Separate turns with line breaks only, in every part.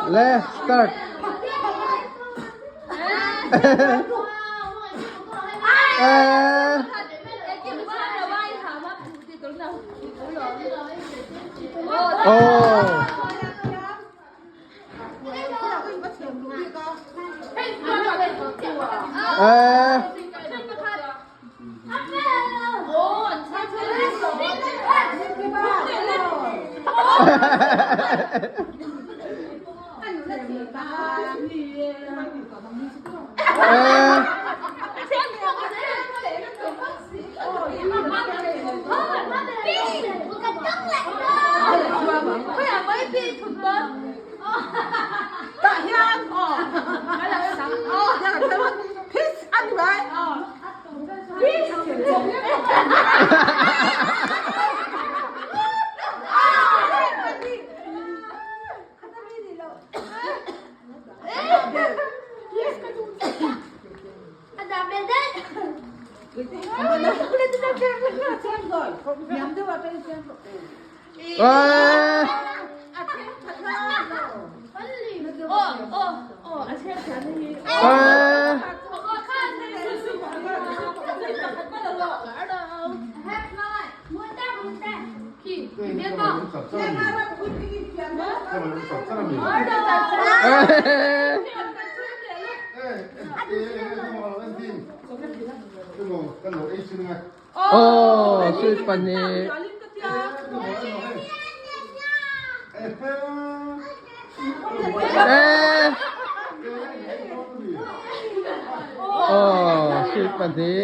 Le start. Oh. Eh. Eh. Eh. Eh. Eh. Oh, sweet pani. Eh. Oh, sweet pani.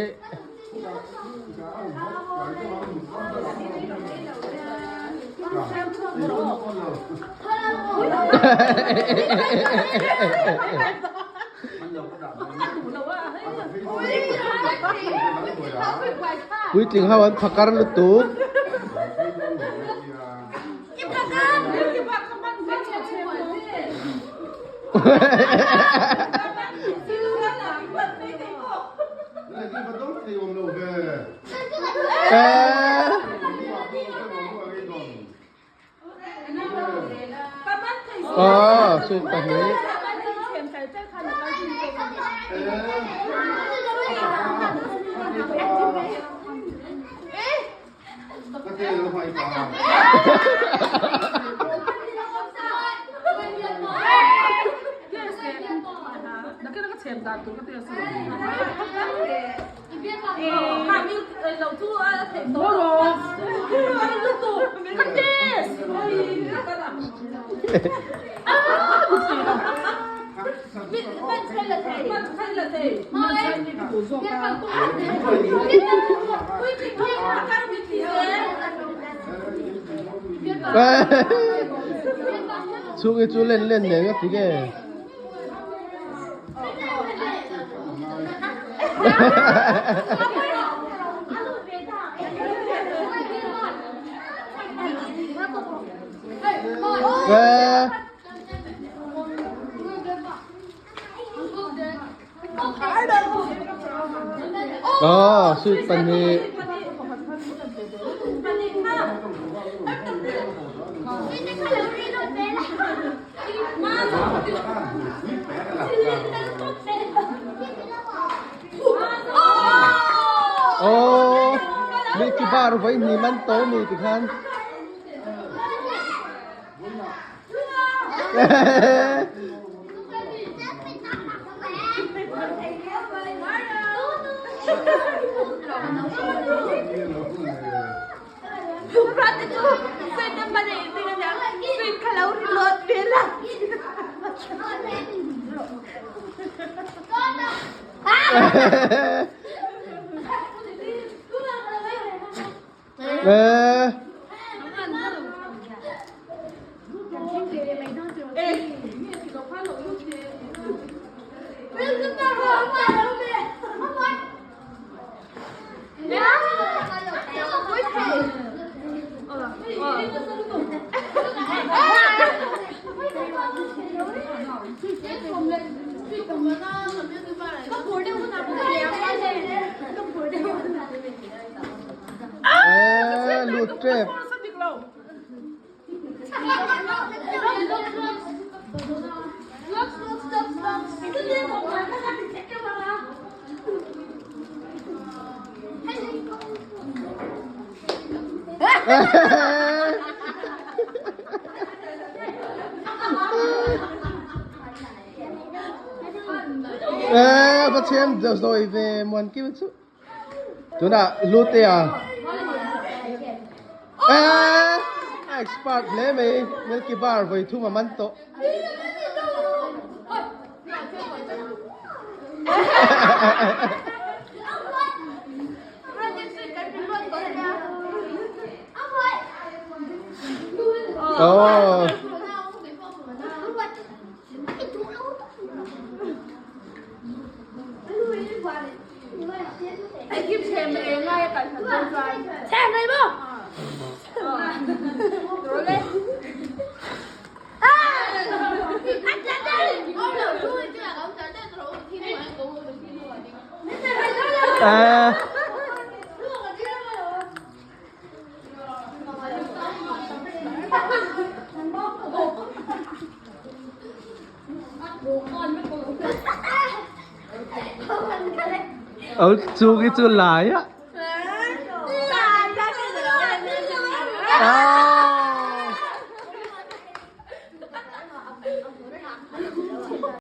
Puitling ho an phakar lutuk. Aw, sweet pahnih. Chhung hi chu len len nen a ti nge. Aw, sweet pahnih. Aw, mi chu bar vawi hnih man to mi tikhan. Eh. Eh, lut tep. Eh, va thiam zawi ve muan kim chu. Tunah Lutea Eh, a expert hle mai Milky Bar vawi thum a man tawh. Oh. Eh. Ờ, chu cái chu lái á. À.